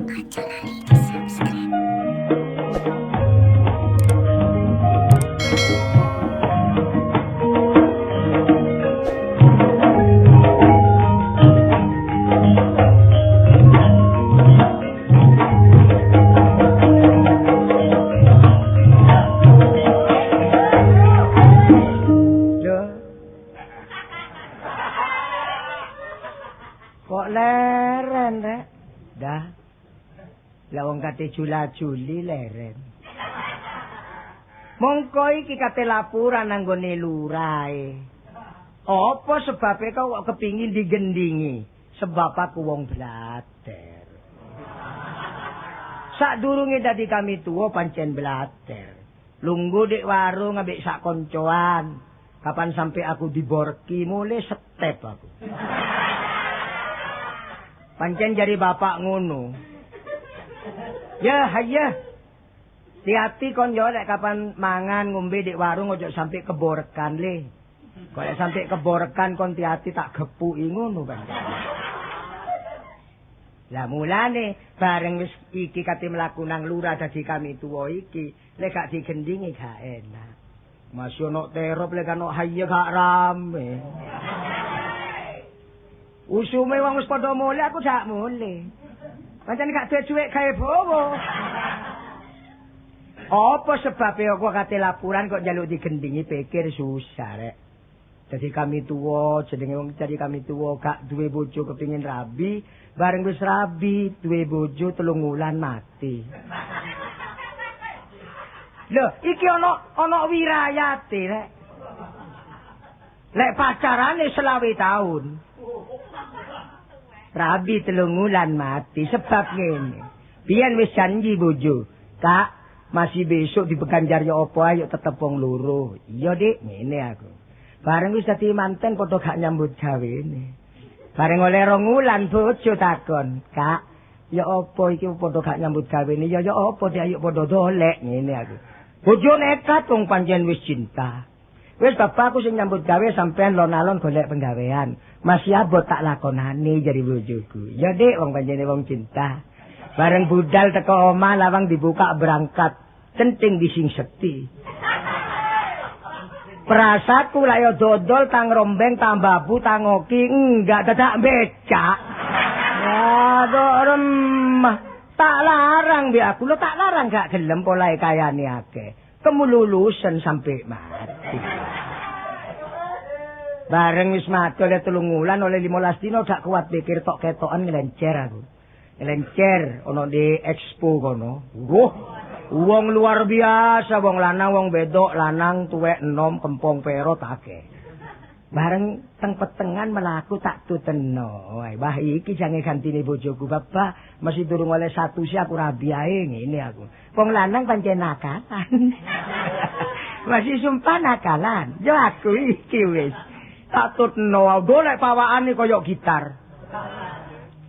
Ojo lali di subscribe. Kok leren rek? Dah. Lah wong kate jula-juli leren. Mongko iki kate laporan nang gone lurae. Apa sebabe kok kok kepingin digendingi? Sebab aku wong blater. Sadurunge dadi kami tuwa pancen blater. Lungguh dik warung ambek sak koncoan. Kapan sampai aku diborki mulai step aku. Pancen jari bapak ngono. Ya hayya. Hati-hati kon yo lek kapan mangan ngombe dik warung ojo sampai keborekan le. Kok lek sampai keborekan kon hati-hati tak gepuki ngono pancen. Lah mulane bareng wis iki kate mlaku nang lurah dadi kami tuwa iki, lek gak digendingi gak enak. Masih ono terop lek ono hayya gak rame. Usume wong wis padha mule aku gak mule. Pancen gak duwe dhuwit gawe bowo. Apa sebabe aku kate laporan kok njaluk digendingi pikir susah rek. Dadi kami tuwa jenenge wong dadi kami tuwa gak duwe bojo kepingin rabi, bareng wis rabi duwe bojo 3 wulan mati. Lho, iki ana wirayate rek. Lek pacarane 25 tahun. Rabi 3 wulan mati sebab ngene. Biyen wis janji bojo, Kak, masih besok dibeganjar ya apa ayo tetep wong loro. Iya, Dik, ngene aku. Bareng wis dadi manten padha gak nyambut gawene. Bareng oleh 2 wulan bojo takon, Kak, ya apa iki padha gak nyambut gawene? Ya ya apa Dik, ayo padha dolek ngene aku. Bojo nekat wong pancen wis cinta. Wis bapakku sing nyambut gawe sampean lon-alon golek penggawean. Masih abot tak lakonane jari bojoku. Ya Dik, wong pancene wong cinta. Bareng budal teko omah lawang dibuka berangkat. Centing dising sekti. Prasaku lak yo dodol tang rombeng tambah bu tangoki enggak dadak becak. Waduh remah. Tak larang mbek aku lho tak larang gak gelem polahe kayane akeh. Kemululusan sampai mati. Bareng wis mati oleh 3 wulan oleh 15 dino gak kuat pikir tok ketokan nglencer aku. Nglencer ana di expo kono. Wah, wong luar biasa, wong lanang wong wedok, lanang tuwek enom kempong perot akeh. Bareng teng petengan mlaku tak tuteno. Wah, iki jange gantine bojoku, Bapak. Masih durung oleh 1 sih aku rabi ae ngene aku. Wong lanang pancen nakalan. Masih sumpah nakalan. Yo aku iki wis. Tak tutno golek pawakane kaya gitar.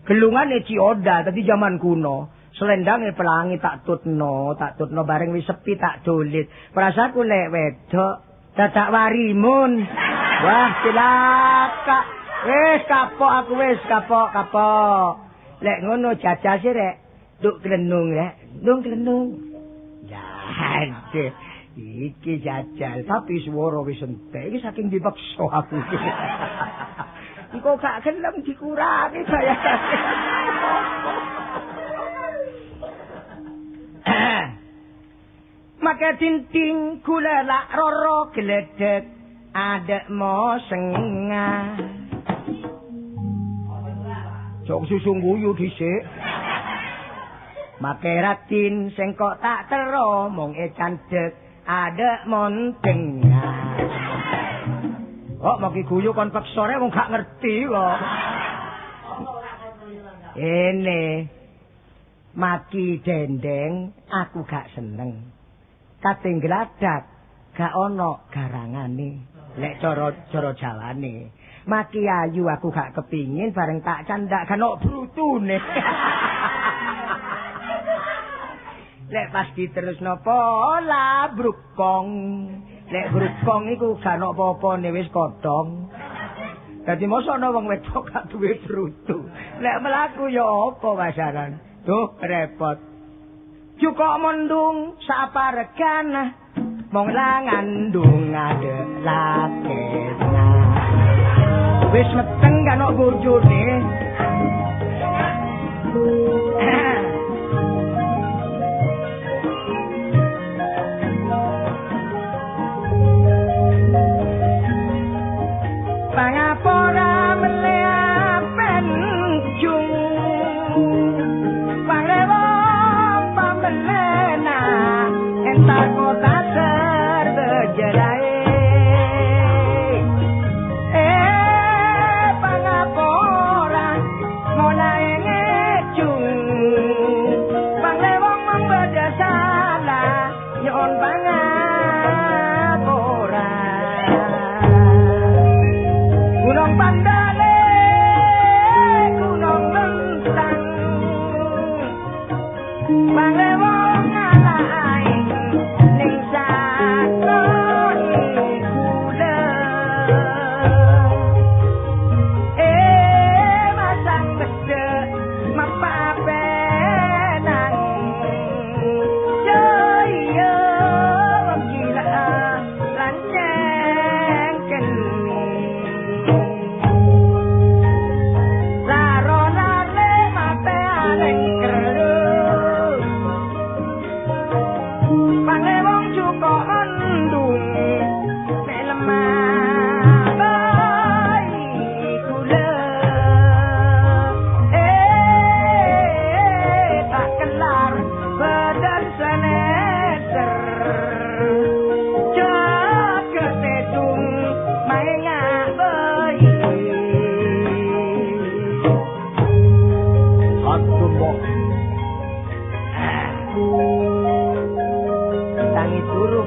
Gelungane Cioda tadi zaman kuno. Selendange pelangi tak tutno bareng wis sepi tak dolit. Prasaku lek wedok dadak warimun. Wah, cilaka. Wis kapok aku wis kapok. Lek ngono jajase rek, nduk klenung rek, nduk klenung. Ya, iki jajal tapi swara wis entek. Iki saking dipaksa aku. Engko gak gelem dikurangi bayarane. Maka tinting gula lak roro gledek adek mo sengah. Jok susu guyu dhisik. Make ratin sing kok tak tero mung e candhek adek mon tengah. Kok maki guyu kon peksa rek wong gak ngerti kok. Ene maki dendeng aku gak seneng. Kate ngladak gak ana garangane. Lek cara Jawane. Maki ayu aku gak kepingin bareng tak candak gak ono brutune. Lek pas diterusno pola brukong. Lek brukong iku gak ono apa-apane wis kodhong. Dadi mosok ana wong wedok gak duwe brutu. Lek mlaku ya apa pasaran? Duh repot. Cukup mendung saparegan mong langandung adek lakena. Wis meteng kan kok bojone. Pangapora meleapen jung pangrewo pamelena entar kota serbejerai pangapora mulai ngecung pangrewo membaca salah nyon pangapora. Gunung Pandale, Gunung Lentang, pangrewo ngalahin ning saton gula. Masang bedhek mapapenang, yo yo wong gila lanceng kene.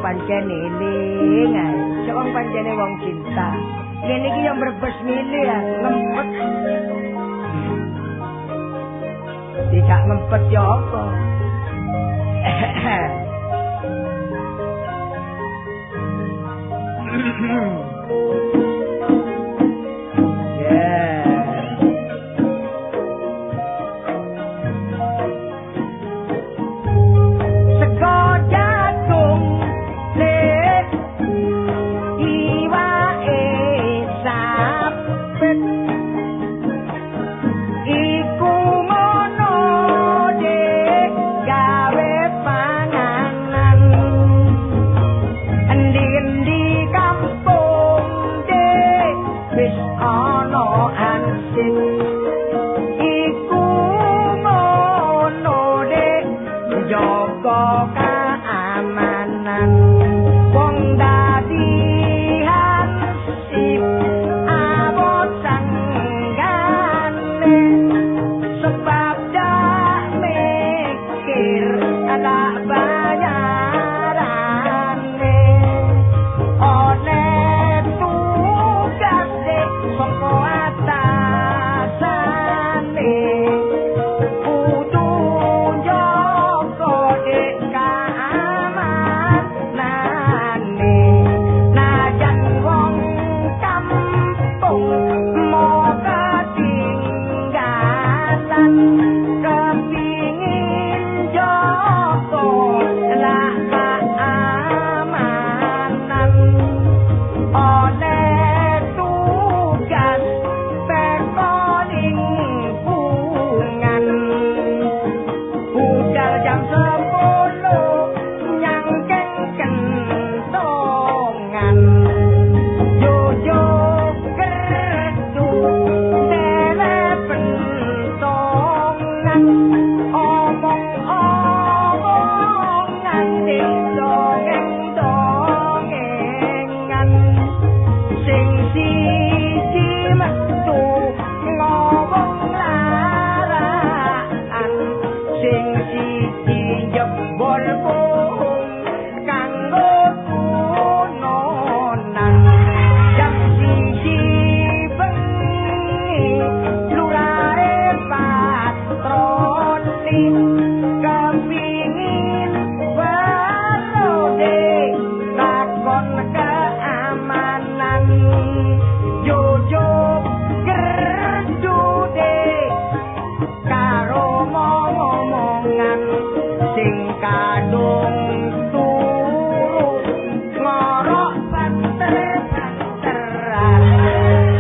Pancen eling ae. Wong pancene wong cinta. Ngene iki yo mbrebes milih ya, ngempet. Tidak ngempet yo apa? Yeah. Sego jagung iku ngono dek gawe panganan. Endi-endi kampung dek wis ana ansik. Iku ngono dek jaga keamanan. Wong dadi hansip awot sanggane sebab dak mikir anak bayarane. Oleh tugas saka atasane kudu njaga dek keamanane. Najan wong kampung mo ketinggalan kepingin jaga lah keamanan. Oleh tugas teko lingkungan budal jam 10 nyangkeng kentongan. Jojo kertu telepentongan omong-omongan dongeng-dongengan. Sing siji metu ngomong laraan, sing siji jebol bohong kanggo kunonan. Jam 1 bengi lurahe patroli kepingin werode takon keamanan. Jojo gerdude karo momong. Sing kadung turu ngorok banter-banteran.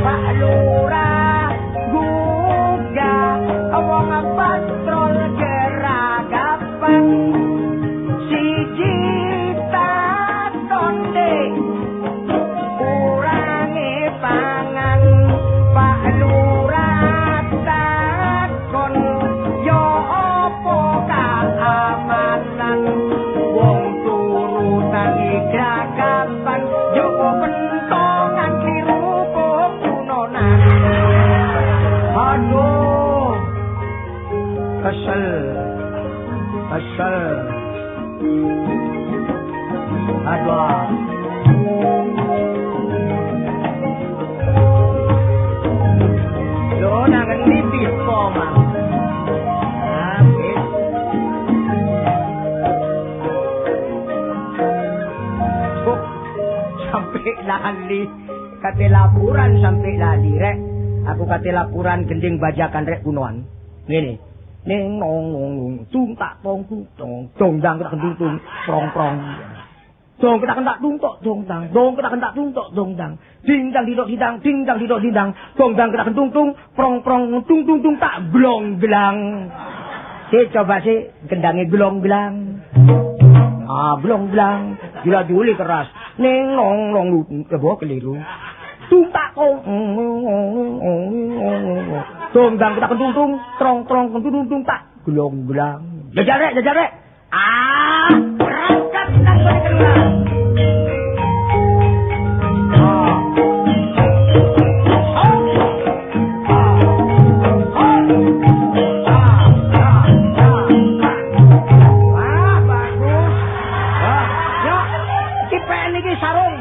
Pak Lurah gugah wong patrol geragapan. Siji tatonde kurange pangan. Pak Lurah takon yo opo keamanan. Wong turu tangi geragapan yo pentongan kliru kunonan. Aduh, kesel, kesel. Aduh. Lho, nang ngendi pipo, Mas? Ah, wis. Oh, sampai lali. Kate laporan sampai lali, rek. Aku kate laporan gending bajakan rek kunoan. Ngene. Ning nong nong tung tak tong tung tong dong dang tak tung tung prong prong. Dong ketak kentak tung tok dong dang, dong ketak kentak tung tok dong dang. Ding dang didok didang, ding dang didok didang, dong dang ketak kentung tung prong prong tung tung tung tak blong glang. Si coba si gendange blong glang. Ah, blong glang. Gila juli keras. Ning nong nong kebo keliru. Tung tak kong dong dang ketak kentung tung trong trong kentung tung tak glong glang. Jajal rek, jajal rek. Ah, berangkat nang gone kelurahan. Wah, bagus. Wah, yo, iki pen iki sarung.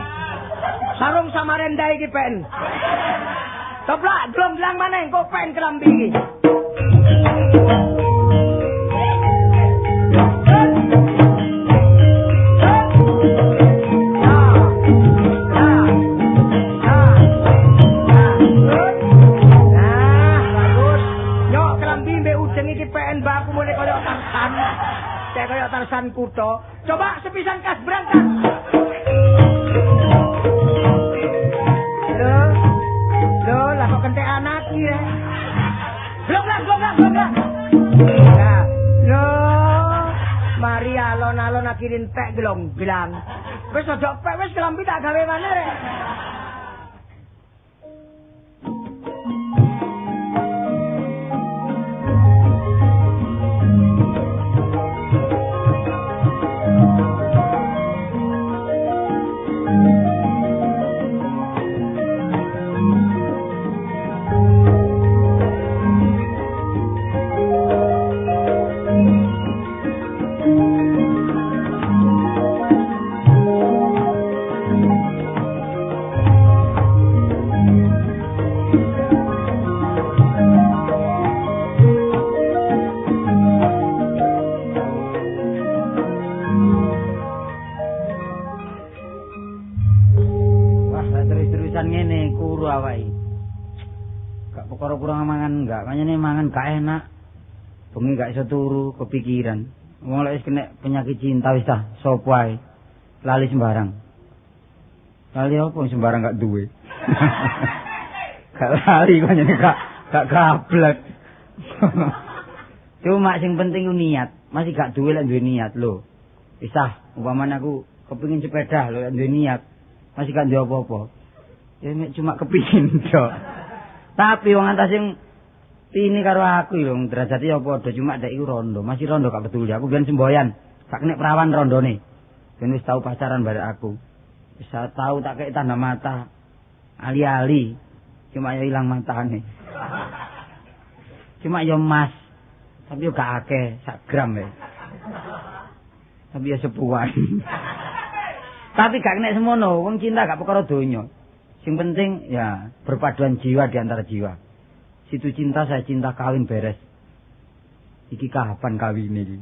Sarung Samarinda iki pen. Toplak glong-glang maneh engko pen kelambi iki. Nah, bagus. Yo kelambi mbek udeng iki pen baku mulai koyo Tarsan. Kayak koyo Tarsan kutho. Coba sepisan kas berangkat. Loh, loh, lah kok kentek anak iki ya. Blok lah, blok lah, blok lah. Nah, loh, mari alon-alon akhirin pek glong-glang. Wis aja pek, wis kelambi tak gawe maneh rek. Wah, lah terus-terusan ngene kuru awake. Gak perkara kurang mangan enggak, pancene mangan gak enak. Bengi gak iso turu, kepikiran. Wong lek wis kena penyakit cinta wis tah, sapa ae. Lali sembarang. Lali apa sembarang gak duwe. Gak lali pancene gak gablek. Cuma sing penting ku niat. Masih gak duwe lek duwe niat lho. Wis tah, umpamane aku kepengin sepeda lho lek duwe niat. Masih gak duwe apa-apa. Ya mek cuma kepingin tok. Tapi wong antas sing tini karo aku lho, derajate ya padha, cuma dek iku rondo, masih rondo gak peduli. Aku biyen semboyan, gak kena perawan rondone. Ben wis tau pacaran barek aku. Wis tau tak kei tanda mata. Ali-ali, cuma ya ilang matane. Cuma ya emas. Tapi yo gak akeh, sak gram ya. Tapi ya sepuan. Tapi gak kena semono, wong cinta gak perkara donya. Sing penting ya berpaduan jiwa di antara jiwa. Situ cinta, saya cinta, kawin beres. Iki kapan kawine iki?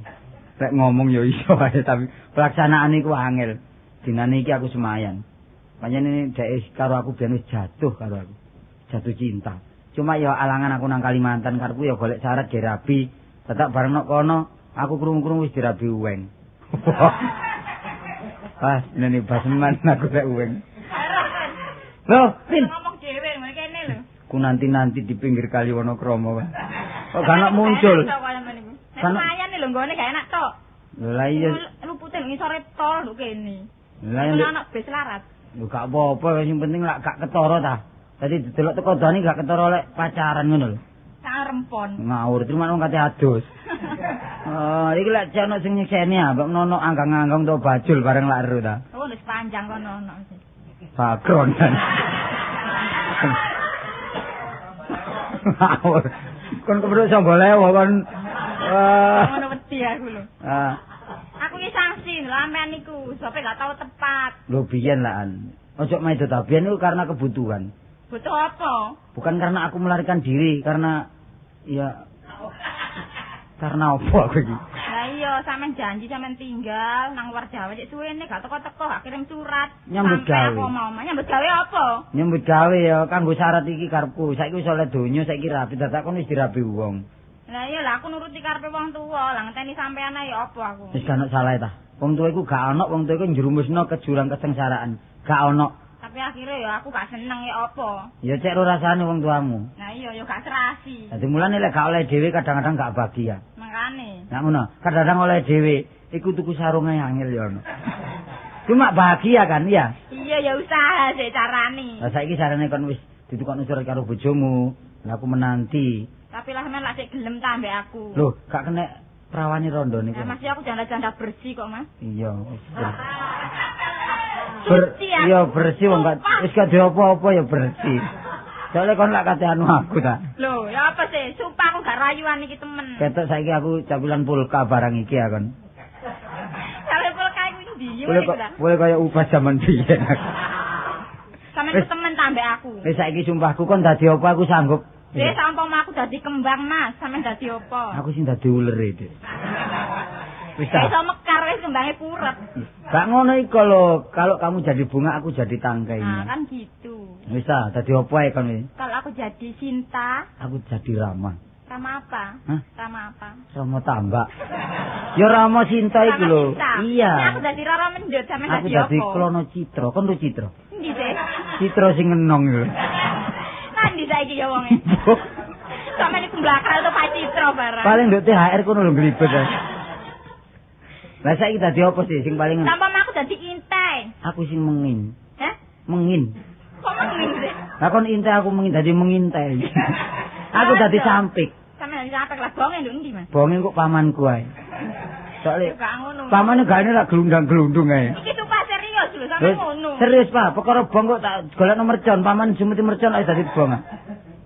Rek ngomong ya iso ae, tapi pelaksanaan iku angel. Dinane iki aku semayan. Pancen dhek karo aku biyen wis jatuh karo aku. Jatuh cinta. Cuma ya alangan aku nang Kalimantan karepku ya golek syarat ge rabi, tetep bareng nok kono. Aku krungu-krungu wis dirabi uweng. Pas nene baseman aku lek uweng. Loh, Pin ngomong dhewe ngene kene lho. Ku nanti-nanti di pinggir kali Wonokromo, Pak. Kok gak ana muncul. Nek lumayan lho nggone gak enak tok. Lho lah iya. Lupute ngisore tol lho kene. Lah iya ana bis larat. Lho gak apa-apa, sing penting lak gak ketara ta. Dadi didelok teko dani gak ketara lek pacaran ngono lho. Sak rempon. Ngawur, terima wong kate adus. Oh, iki lek ana sing nyekseni ah, mbok nono anggang-anggang to bajul bareng lak ero ta. Oh, wis panjang kono ono. Bakron. Ngawur. Kon kepruk sangga lewo kon. Ngono wedi aku lho. Ah. Aku iki sanksi lho sampean niku, sope gak tau tepat. Lho biyen lakan. Ojo maido ta biyen iku karena kebutuhan. Butuh apa? Bukan karena aku melarikan diri, karena ya karena apa aku iki? Lah iya, sampean janji sampean tinggal nang luar Jawa cek suwene gak teko-teko, gak kirim surat. Nyambut gawe. Nyambut gawe apa? Nyambut gawe ya kanggo syarat iki karepku. Saiki wis oleh donya, saiki rabi, dadak kon wis dirabi wong. Lah iya lah aku nuruti karepe wong tuwa, lah ngenteni sampean ae ya apa aku. Wis gak ono salah ta. Wong tuwa iku gak ono, wong tuwa iku njerumusno ke jurang kesengsaraan. Gak ono. Tapi akhirnya ya aku gak seneng ya apa. Ya cek ro rasane wong tuamu. Nah iya ya gak serasi. Dadi mulane lek gak oleh dhewe kadang-kadang gak bahagia. Makane. Nah ngono, kadang-kadang oleh dhewe iku tuku sarunge angel ya ono. Cuma bahagia kan ya? Iya ya usaha sik carane. Lah saiki sarane kon wis ditukokno surat karo bojomu. Lah aku menanti. Tapi lah men lak sik gelem ta ambek aku. Loh, gak kena prawane rondo niku. Lah masih aku janda-janda bersih kok, Mas. Iya. Iya bersih wong gak wis gak diopo-opo ya bersih. Soale kon lak kate anu aku ta. Lho, ya apa sih? Sumpah aku gak rayuan iki temen. Ketok saiki aku capilan pulka barang iki ya kon. Capilan pulka iku ndi? Boleh kaya ubah jaman biyen aku. Sampeyan temen ta ambek aku. Wis saiki sumpahku kon dadi apa aku sanggup. Wis umpama aku dadi kembang, Mas, sampeyan dadi apa? Aku sing dadi ulere, Dik. Wis ta. Iso mekar wis kembange purep. Gak ngono iku lho, kalau kamu jadi bunga aku jadi tangkainya. Nah, kan gitu. Wis ta, dadi apa ae kon iki? Kalau aku jadi Sinta, aku jadi Rama. Rama apa? Hah? Rama apa? Rama Tambak. Ya Rama Sinta iku lho. Iya. Nah, aku dadi Rara Mendut, sampeyan dadi apa? Aku dadi Klono Citra. Kon lu Citra? Endi sih? Citra sing ngenong iku. Nandi saiki ya wonge. Sampeyan iku mblakal to Pak Citra barang. Paling nduk THR kono lho nglibet. Lah saiki dadi apa sih sing paling Tanpa aku dadi intai. Aku sing mengin. Hah? Mengin. Kok mengin sih? Lah kon intai aku mengin dadi mengintai. Aku dadi sampik. Sampe dadi sampik lah bonge nduk endi, Mas? Bonge kok pamanku ae. Soale gak ngono. Pamane gak nek gelundang-gelundung ae. Iki sumpah serius lho, sampe ngono. Serius, Pak. Perkara bong kok tak golekno mercon, paman jumeti mercon ae dadi bong.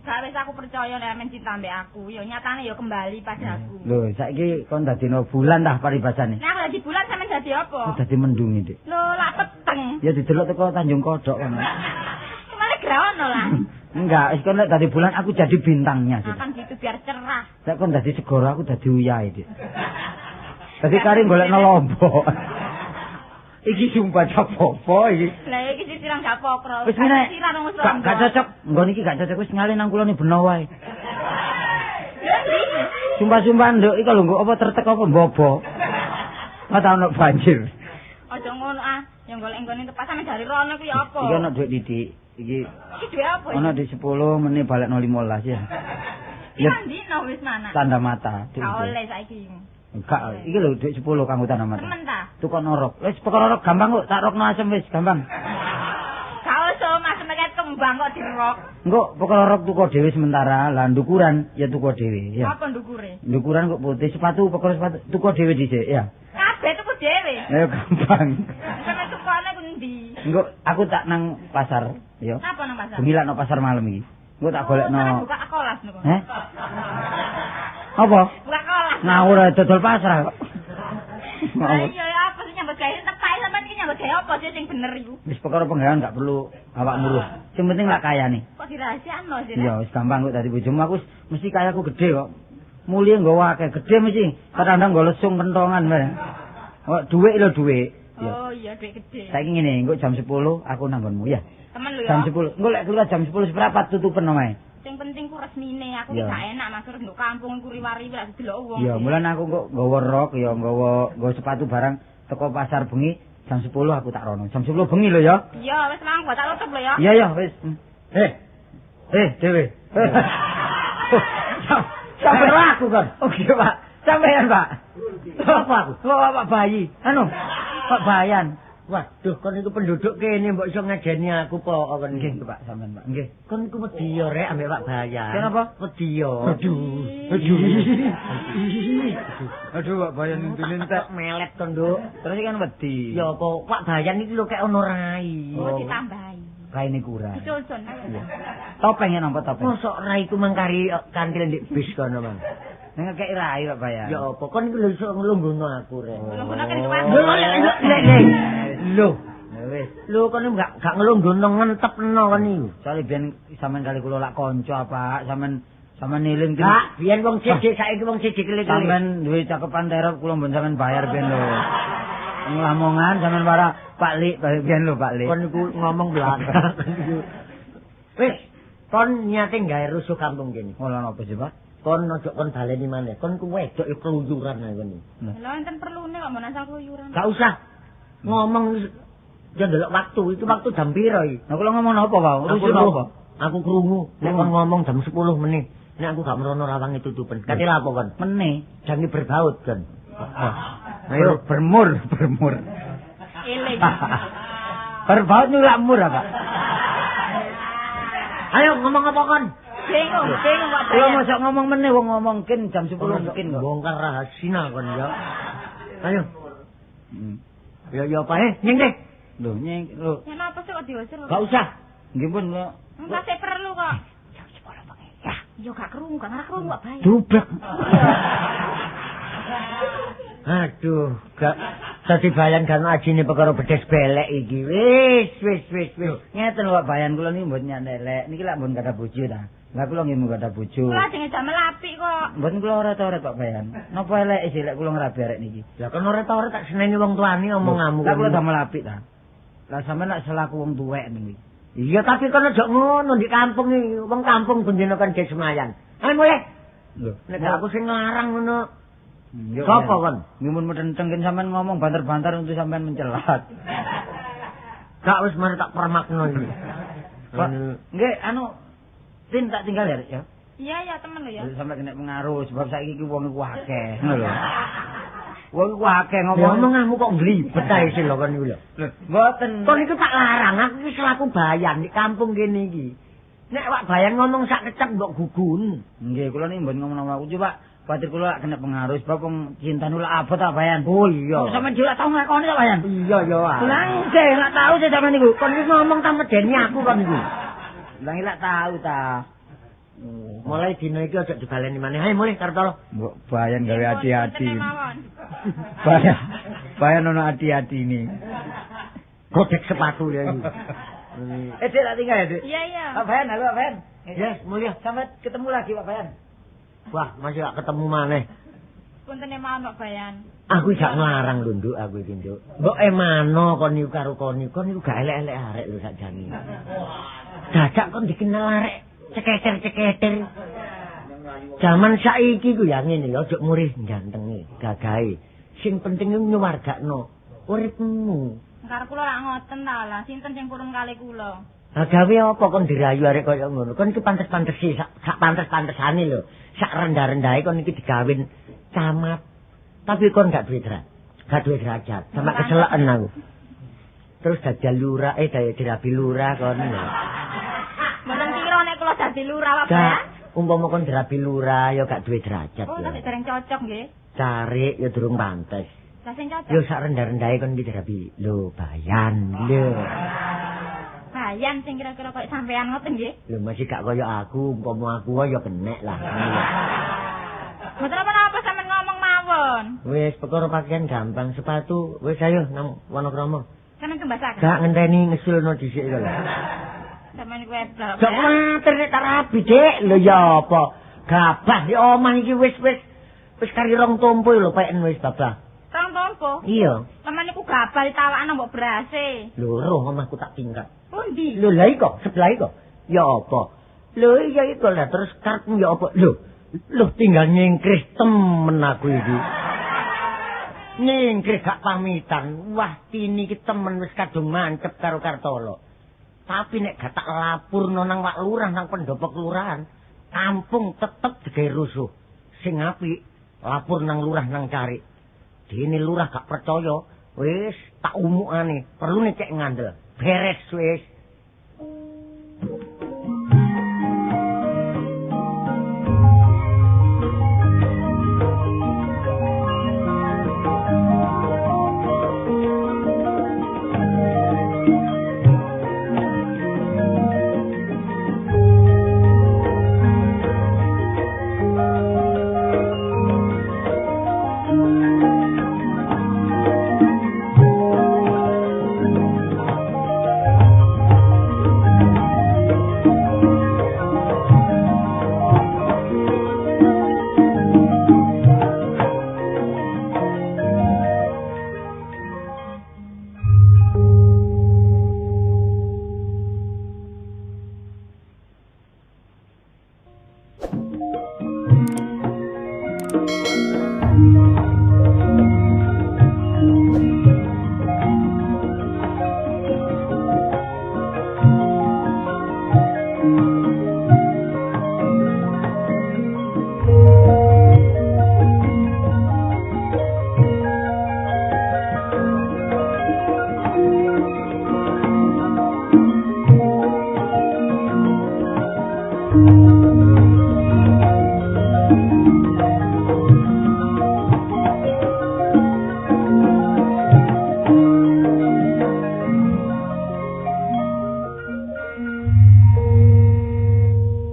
Gak wis aku percaya nek men cinta ambek aku, ya nyatane ya kembali padaku. Lho, saiki kon dadino bulan tah paribasane. Nah, aku dadi bulan sampean dadi apa? Aku dadi mendung iki, Dik. Lho, lak peteng. Ya didelok teko Tanjung Kodok kono. Kemana grawono lah. Enggak, wis kon lek dadi bulan aku jadi bintangnya. Nah, kan gitu biar cerah. Lek kon dadi segara aku dadi uyahe, Dik. Dadi kari golekno lombok. Iki sumpah apa iki. Lah iki sisiran gak pokro. Wis ngene. Gak cocok. Nggon iki gak cocok wis ngalih nang kulone beno wae. Sumpah-sumpah nduk iki lho nggo apa tertek apa mbobo. Ora ono banjir. Aja ngono ah, yang golek nggone tepas sampe dari rono ku ya apa? Iki ono dhuwit titik. Iki iki dhuwit apa? Ono dhuwit 10 meneh balekno 15 ya. Ya ndino wis mana? Tanda mata. Gak oleh saiki. Enggak, iki lho dhuwit 10 kanggo tanda mata. Temen ta? Tukokno rok. Wis perkara rok gampang kok, tak rokno asem wis gampang. Gak usah Mas meket kembang kok dirok. Engko perkara rok tuku dhewe sementara, lah ndukuran ya tuku dhewe ya. Apa ndukure? Ndukuran kok putih, sepatu perkara sepatu tuku dhewe dhisik ya. Kabeh tuku dhewe. Ya gampang. Sampe tukone ku endi? Engko aku tak nang pasar ya. Napa nang pasar? Bengi lak nang pasar malam iki. Engko tak golekno. Buka kelas niku. Heh? Apa? Buka kelas. Ngawur dodol pasar kok. Lah iya ya apa sih nyambut gawe tepak sampean iki nyambut gawe apa sih sing bener iku? Wis perkara penggawean gak perlu awakmu lho. Sing penting lak kayane. Kok dirahasiakno sih? Iya wis gampang kok dadi bojomu aku mesti kayaku gede kok. Mulie nggawa akeh gede mesti. Kadang-kadang nggo lesung kentongan bareng. Kok dhuwit lho dhuwit. Oh iya dhuwit gede. Saiki ngene, engko jam 10 aku nang nggonmu ya. Temen lho ya. Jam 10. Engko lek keluar jam 10 seprapat tutupen omahe. Sing penting ku resmine, aku ki gak enak Mas urip nduk kampung iku riwa-riwi lak didelok wong. Ya, mulane aku kok nggawa rok ya nggawa sepatu barang teko pasar bengi jam 10 aku tak rono. Jam 10 bengi lho ya. Iya, wis lang gua tak tutup lho ya. Iya ya, wis. Dewe. Sampai aku kan. Oke, Pak. Sampean, Pak. Apa aku? Pak bayi. Anu, Pak Bayan. Waduh, kon iku penduduk kene mbok iso ngajeni aku po kon. Nggih, Pak, sampean, Pak. Nggih. Kon iku wedi yo rek ambek Pak Bayan. Kenapa? Wedi yo. Aduh. Aduh. Aduh, Pak Bayan intine entek melet kon, Nduk. Terus kan wedi. Ya apa Pak Bayan iki lho kek ono rai. Oh, ditambahi. Raine kurang. Dicocon ayo. Topeng ya nampa topeng. Mosok rai ku mangkari kantil ndek bis kono, Mang. Nek ngekeki rai Pak Bayan. Ya apa kon iku lho iso nglungguhno aku rek. Nglungguhno kan iku. Lho, wis. Lho kon gak nglungguhno ngentepno kon iku. Soale biyen sampean kali kula lak kanca, Pak. Sampean niling ki. Gak, biyen wong siji saiki wong siji kele-kele. Sampean duwe cakepan terop kula mbon sampean bayar ben lho. Lamongan sampean para Pak Lik, biyen lho Pak Lik. Kon iku ngomong belakang. Wis, kon niate gawe rusuh kampung kene. Lha napa sih, Pak? Kon ojo kon baleni maneh. Kon ku wedok keluyuran ae kon. Lha enten perlune kok mbon asal keluyuran. Gak usah ngomong ya ndelok waktu, itu waktu jam piro iki? Lah kula ngomong napa, Pak? Rusuh napa? Aku krungu nek kon ngomong jam 10 meneh. Nek aku gak merono rawange tutupen. Kate lha apa kon? Meneh, jange berbaut kon. Ayo bermur, bermur. Eling. Berbaut niku lak mur, Pak. Ayo ngomong apa kon? Bingung, bingung Pak. Kula mosok ngomong meneh wong ngomongkin jam 10 mungkin kok. Bongkar rahasia kon ya. Ayo. Ya ya apa nyeng deh. Lho nyeng lho. Ya napa sih kok diusir? Gak usah. Nggih pun kok. Enggak sih perlu kok. Jam 10 bengi. Ya. Yo gak krungu, gak ngarah krungu kok bae. Dublek. Aduh, gak dadi bayan gak ajine perkara bedes belek iki. Wis, wis, wis, wis. Ngeten lho Pak Bayan kula niki mboten nyandelek. Niki lak mboten gadah bojo ta. Lah kula nggih mung gadah bojo. Kula jenenge damel apik kok. Mboten kula ora-ora Pak Bayan. Napa eleke sih lek kula ngrabi arek niki? Lah kon ora-ora tak seneni wong tuane omonganmu. Lah kula damel apik ta. Lah sampean lak selaku wong tuwek niki. Iya tapi kon aja ngono di kampung iki. Wong kampung bendina kon ge semayan. Ayo mulih. Lho, nek aku sing nglarang ngono. Sopo kon? Ngimun metenteng kan sampean ngomong banter-banter untuk sampean mencelat. Gak wis mari tak permakno iki. Nggih, anu Tin tak tinggal ya, ya. Iya ya temen lho ya. Sampai kena pengaruh sebab saiki iki wong iku akeh, ngono lho. Wong iku akeh ngomong. Omonganmu kok nglibet ae sih lho kon iku lho. Lho, mboten. Kon iku tak larang, aku iki selaku bayan di kampung kene iki. Nek wak bayan ngomong sak kecap mbok gugun. Nggih, kula niki mboten ngomong aku coba. Kuwatir kula lak kena pengaruh sebab wong cinta nulak abot ta Bayan. Oh iya. Sampeyan dhewe lak tau nglakoni ta Bayan? Iya ya. Lah nggih, lak tau sih sampeyan niku. Kon iki ngomong ta medeni aku kon iku. Lah lak tau ta. Mulai dina iki aja dibaleni maneh. Ayo mulih Kartolo. Mbok Bayan gawe ati-ati. Bayan, Bayan ono ati-atine. Godhek sepatu ya iki. Eh, Dik, tak tinggal ya, Dik. Iya, iya. Pak Bayan, halo Pak Bayan. Yes, mulih. Sampai ketemu lagi Pak Bayan. Wah, masih gak ketemu maneh. Puntene mawon Pak Bayan. Aku gak nglarang lho, Nduk, aku iki, Nduk. Mbok emano kon niku karo kon niku, kon niku gak elek-elek arek lho sakjane. Dadak kon dikenal arek ceketer-ceketer. Jaman saiki ku ya ngene lho, aja murih gantenge, gagahe. Sing penting iku nyuwargakno uripmu. Karo kula lak ngoten ta lah, sinten sing purun kali kula? Lah gawe apa kon dirayu arek kaya ngono? Kon iki pantes-pantesi, sak pantes-pantesane lho. Sak rendah-rendahe kon iki digawin camat. Tapi kon gak duwe derajat. Gak duwe derajat, sampe keseleken aku. Terus dadi lurah, dirabi lurah kon. Mboten kira nek kula dadi lurah Pak Bayan. Umpama kon dirabi lurah ya gak duwe derajat. Oh, tapi dereng cocok nggih. Carik ya durung pantes. Lah sing cocok. Yo sak rendah-rendahe kon iki dirabi lho Bayan lho. Bayan sing kira-kira koyo sampean ngoten nggih. Lho masih gak koyo aku, umpama aku ya kenek lah. Mboten apa-apa sampean ngomong mawon. Wis perkara pakaian gampang, sepatu wis ayo nang Wonokromo. Sampeyan tumbasaken. Gak ngenteni ngesulno dhisik lho. Sampeyan kuwi ebal. Gak kuwatir nek tak rabi, Dik. Lho ya apa? Gabah di omah iki wis kari rong tompo lho peken wis babah. Rong tompo? Iya. Sampeyan niku gabah ditawakno mbok berase. Lho roh omahku tak tingkat. Pundi? Lho lha iko, sebelah iko. Ya apa? Lho iya iku lah terus karepmu ya apa? Lho, lho tinggal nyingkrih temen aku iki. Nyingkrih gak pamitan. Wah, Tini iki temen wis kadung mancep karo Kartolo. Tapi nek gak tak lapurno nang Wak Lurah nang pendopo kelurahan, kampung tetep digawe rusuh. Sing apik lapor nang lurah nang cari. Dene lurah gak percaya, wis tak umukane, perlune cek ngandel. Beres wis.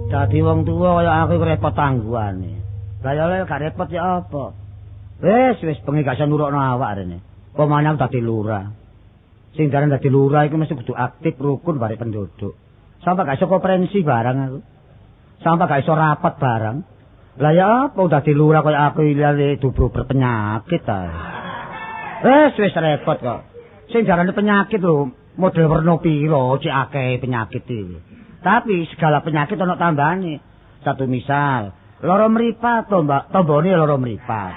Dadi wong tuwa kaya aku iku repot tangguhane. Lah ya gak repot ya apa? Wis wis bengi gak iso nurukno awak rene. Pemane aku dadi lurah. Sing daran dadi lurah iku mesti kudu aktif rukun barek penduduk. Sampai gak iso konferensi barang aku. Sampai gak iso rapat barang. Lah ya apa dadi lurah kaya aku iki dubro berpenyakit ta. Wis wis repot kok. Sing darane penyakit lho model werna pira cek akeh penyakit iki. Tapi segala penyakit ana tambahane. Satu misal, lara mripat tombone lara mripat.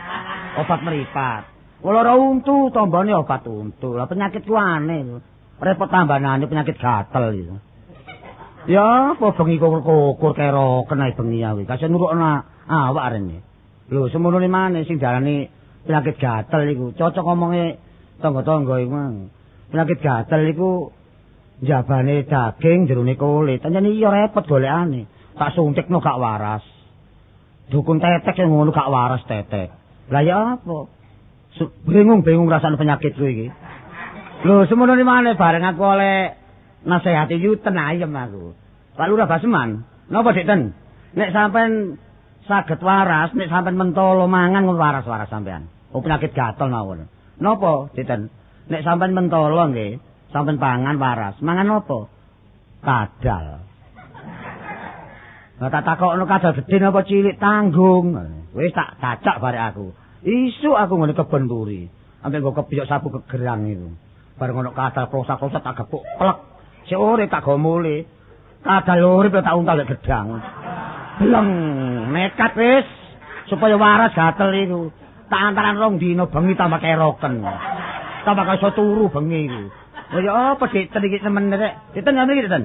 Obat mripat. Lara untu tombone obat untu. Lah penyakit ku aneh. Repot tambanane penyakit gatel iki. Ya, apa bengi kukur keroken ae bengi awe. Kasih nurukno awak rene. Lho, semono maneh sing diarani penyakit gatel iku. Cocok omonge tangga-tangga iku mang. Penyakit gatel iku njabane daging jerone kulit. Pancen iya repot golekane. Tak suntikno gak waras. Dukun tetek sing ngono gak waras tetek. Lah ya apa? Bingung-bingung rasane penyakitku iki. Lho, semono maneh bareng aku oleh nasihati yuten ayem aku. Pak Lurah Baseman, napa Dik Ten? Nek sampean saged waras, nek sampean mentolo mangan ngono waras-waras sampean. Oh penyakit gatel mawon. Napa Dik Ten? Nek sampean mentolo nggih, sampean pangan waras. Mangan apa? Kadal. Lah tak takokno kadal gedhe napa cilik tanggung. Wis tak cacak barek aku. Isuk aku ngene kebon turi. Sampe nggo kebiyok sapu kegerang itu. Bareng ono kadal klosak-klosok tak gepuk plek. Sik urip tak go mule. Kadal urip tak untal lek gedang. Bleng, nekat wis supaya waras gatel iku. Tak antaran rong dina bengi tambah keroken. Tambah gak iso turu bengi iku. Oh ya apa Dik Ten iki temen rek. Dik Ten ngene iki Dik Ten.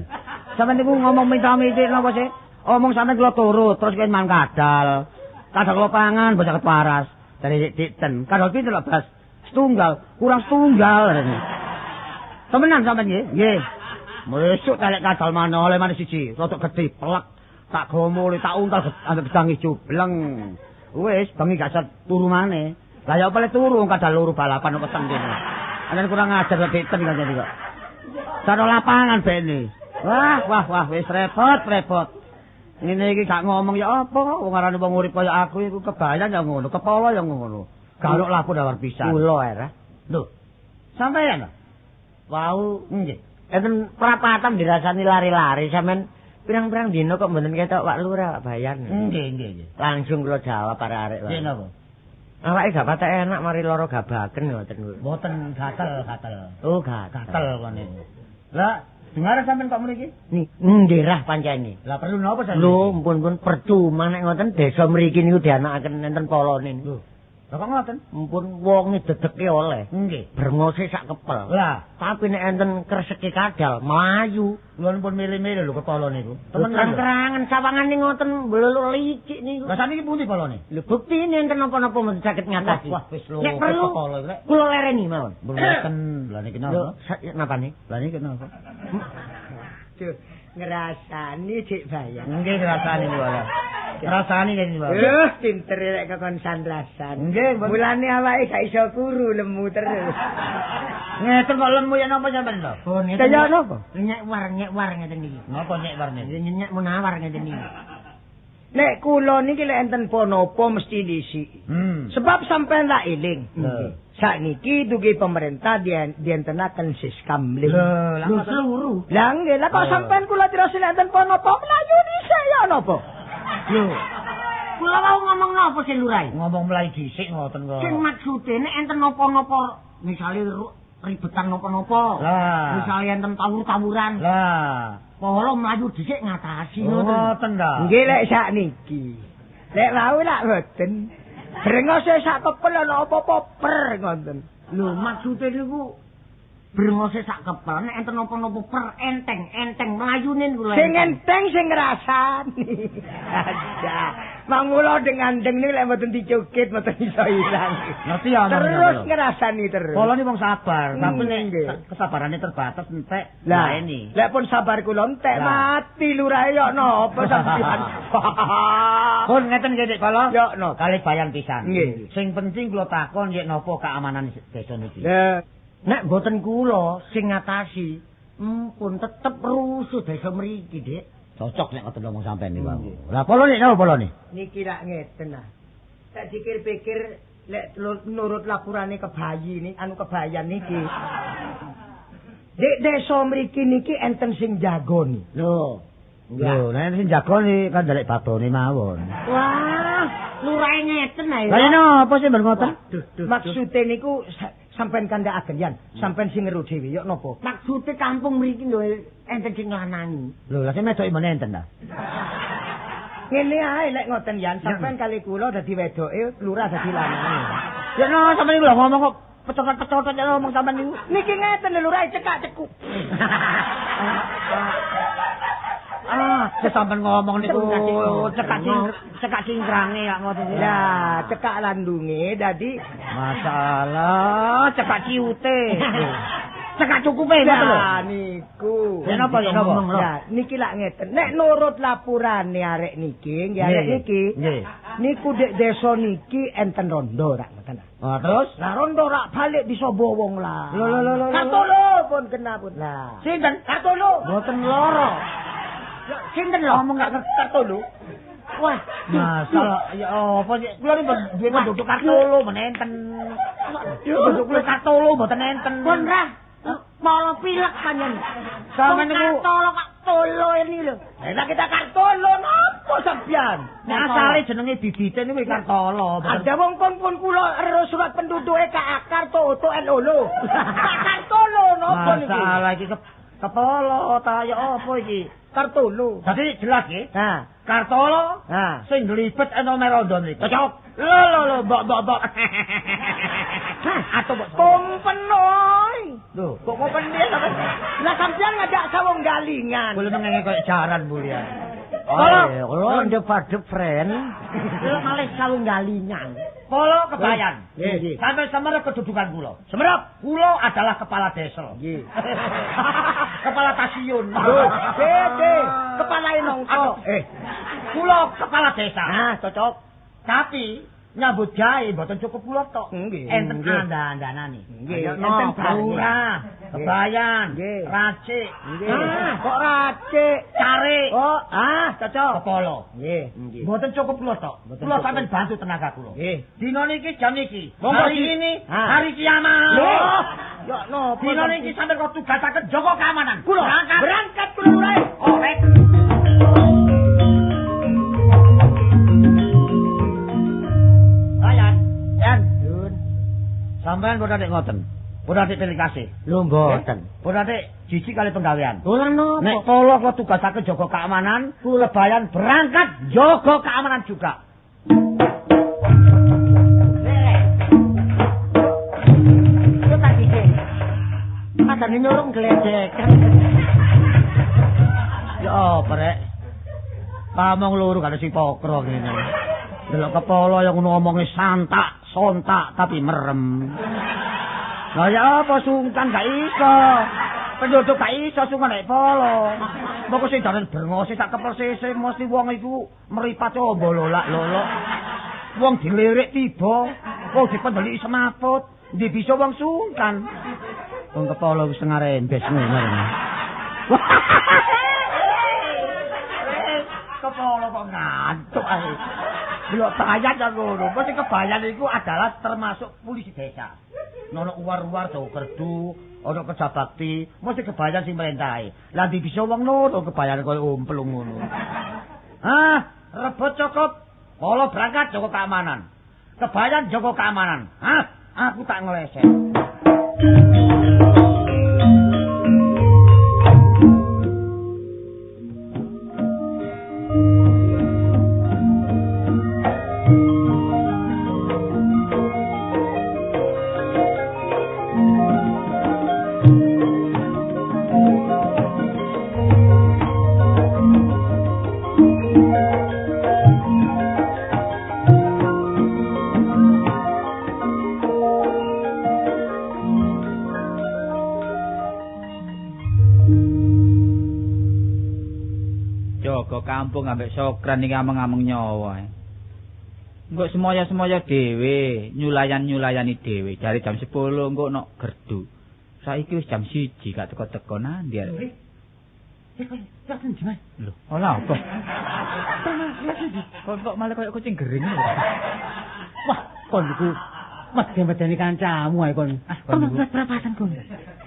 Sampeyan niku ngomong minta-minta napa sih? Omong sampeyan kula turut terus kene mangan kadal. Kadal kula pangan bocah waras. Dari Dik Ten. Kadal pinten lho Bas? Setunggal, kurang setunggal. Temenan sampeyan nggih? Nggih. Mesuk telek kadal mana oleh mana siji, rodok gedhe plek. Tak gomole, tak untal ambek gedang ijo bleng. Wis bengi gak iso turu maneh. Lah ya apa le turu kadal loro balapan weteng kene. Ana kurang ajar kok Dik Ten kancane kok. Cara lapangan bene. Wah, wah, wah wis repot, repot. Ngene iki gak ngomong ya apa, wong arane wong urip kaya aku iku kebayan ya ngono, kepala ya ngono. Galuk laku dawar pisan. Kula era. Lho. Sampeyan lho. Wau nggih. Enten perapatan dirasani lari-lari sampean pirang-pirang dina kok mboten ketok Pak Lurah, Pak Bayan. Nggih, nggih, nggih. Langsung kula jawab arek-arek. Nggih napa? Awake gak patek enak mari lara gabaken ngoten. Mboten gatel, gatel. Oh, gatel. Gatel kene. Lah, Dengar sampean kok mriki? Nggih pancene. Lah perlu napa sampean? Lho, mpun-pun percuma nek ngoten desa mriki niku dianakaken enten polone niku. Lho, kok ngoten? Mpun wonge dedeke oleh. Nggih. Brengose sak kepel. Lah, tapi nek enten kreseke kadal mlayu. Kula pun milih-milih lho kepala niku. Temen terang-terangan sawangane ngoten bleluk licik niku. Lah saniki pundi polone? Lho buktine enten napa-napa mboten saged ngatasi. Wah, wis lho nek perlu kepala iki. Kula lereni mawon. Mboten. Lah niki napa? Napane? Lah niki napa? Duh, ngrasani Dik Bayan. Nggih ngrasani niku lho. Ngrasani niki lho. Pinter rek kekon sandrasan. Nggih, mulane awake gak iso kuru lemu terus. Ngeten kok lemu ya napa sampean lho? Oh, ngeten. Kaya napa? Nyek war ngeten iki. Napa nyek war niki? Nyek munawar ngeten iki. Nek kula niki lek enten ponopo mesti disiki. Sebab sampean tak eling. Sakniki dugi pemerintah dientenaken siskamling. Lho, seluruh. Lah nggih, lah kok sampean kula terus lek enten ponopo mlayu dhisik ya napa? Lho, kula wau ngomong napa sih lurae? Ngomong mlayu dhisik ngoten kok. Sing maksude nek enten napa-napa, misale ribetan napa-napa. Misale enten tawur-tawuran. Lah, polo mlayu dhisik ngatasi ngoten. Ngoten ta. Nggih lek sakniki. Lek wau lak mboten. Brengose sak kepel ana apa-apa per ngoten. Lho, maksude niku brengose sak kepel nek enten napa-napa per enteng-enteng mlayune niku lho. Sing enteng sing ngrasani. Aja. Mangula dengan-deng niku lek mboten dicukit mboten iso ilang. Ngerti ya terus ngrasani terus. Kula ni wong sabar, tapi nek kesabarane terbatas entek. Lah ini. Lek pun sabar kula entek mati lurahe yo napa sampeyan. Pun ngeten nggih Dik Kala. Yo napa? Kalih bayan pisan. Sing penting kula takon yen napa keamanan desa niki. Nek mboten kula sing ngatasi, pun tetep rusuh desa mriki, Dik. Cocok nek ngoten ngomong sampean niku. Lah polo nek napa polo nih? Niki lak ngeten ah. Tak pikir-pikir lek nurut lapurane kebayi ni, anu kebayan niki. Dik desa mriki niki enten sing jagoni. Lho. Lho, nek sing jagoni kan ndelek babone mawon. Wah, lurahe ngeten ae. Lah napa sih mboten ngoten? Maksude niku sampean kandhakaken yen sampean sing ngeru dhewe yo napa? Maksude kampung mriki lho enten sing nglanangi. Lho, lha sing medoki men enten ta? Ngene ae lek ngoten yen sampean kali kula dadi wedoke, lurah dadi lanange. Ya no, sampean niku lho ngomong kok pecotot-pecotot ya ngomong sampean niku. Niki ngeten lho lurah cekak cekuk. Ah, sampean ngomong niku cekak cingkrange ya ngoten iki. Lah, cekak landunge dadi masalah cekak ciute. Cekak cukupe ngoten lho. Lah niku. Ya napa ya napa? Lah niki lak ngeten. Nek nurut lapurane arek niki, nggih arek niki. Nggih. Niku dek desa niki enten rondo rak ngoten. Ah, terus? Lah rondo rak balik disobo wong lah. Lho lho lho. Kartolo pun kena pun. Lah. Sinten? Kartolo. Mboten loro. Sinten lho ngomong gak Kartolo? Wah, masalah ya apa sih? Kula niku duwe penduduk Kartolo men enten. Penduduk kula Kartolo mboten enten. Pun rah, polo pilek panjenengan. Sampeyan niku Kartolo Kartolo ini lho. Lah kita Kartolo napa sampeyan? Nek asale jenenge bibite niku Kartolo. Ada wong pun kula ero surat penduduke K Karto Oto L Olo. Kartolo napa niku? Masalah iki kepolo ta ya apa iki? Kartolo. Dadi jelas nggih. Ha, Kartolo ha. Sing nglibet ana merondo mriki. Cocok. Lho lho lho mbok mbok mbok. Hah, atau mbok kompen oi. Lho, kok kompen piye sampean? Lah sampean ngajak sawung galingan. Kula mengenge koyo jaran mulia. Kula ndep-adep friend. Kula malih sawung galingan. Kula kebayan. Nggih. Sampai semerep kedudukan kula. Semerep. Kula adalah kepala desa. Nggih. Kepala stasiun. Lho, dede, kepala nongko. Kula kepala desa. Nah, cocok. Tapi nyambut gawe mboten cukup kula tok. Enten anda-andanane. Nggih, enten lurah, kebayan, racik. Kok racik? Carik. Oh, ah, cocok. Kepala. Nggih. Mboten cukup kula tok. Kula sampean bantu tenaga kula. Nggih. Dina niki jam niki. Hari ini hari kiamat. Ya napa? Dina niki sampean kok tugasaken jaga keamanan. Kula berangkat kula lurah. Oh, rek. Sampeyan kok nek ngoten. Pun ate telikase. Lho mboten. Pun ate jijik kali penggawean. Ora napa. Nek kala kula tugasake jaga keamanan, lebayan berangkat jaga keamanan juga. Yo tak dhisik. Padane nyurung gledekan. Ya apa rek? Pamong loro gak sing pokro ngene. Delok kepala yang ngono omonge santak, sontak tapi merem. Lah ya apa sungkan gak iso. Penduduk gak iso sungkan nek polo. Moko sing dalan brengose sak kepel sese mesti wong iku mripate ombo lolak-lolok. Wong dilirik tiba, wong dipendeliki semaput, ndi bisa wong sungkan. Wong kepala wis setengah rembes ngono. Kepala kok ngantuk ae. Delok bayan kok ngono. Mesti kebayan iku adalah termasuk polisi desa. Nono uwar-uwar dawa kerdu, ana kerja bakti, mesti kebayan sing merintahi. Lah ndi bisa wong loro kebayan koyo umplung ngono. Ah, rebut cukup. Kala berangkat jaga keamanan. Kebayan jaga keamanan. Hah, aku tak ngeleset. Kampung ambek Sokran iki ameng-ameng nyawa. Engko semoyo-semoyo dhewe, nyulayan-nyulayani dhewe. Jare jam 10 engko nok gerdu. Saiki wis jam 1 gak teko-teko nandi arek. Lho, ora apa? Kok malah koyo kucing gering lho. Wah, kon iku medeni-medeni kancamu ae kon. Kon perapatan kon.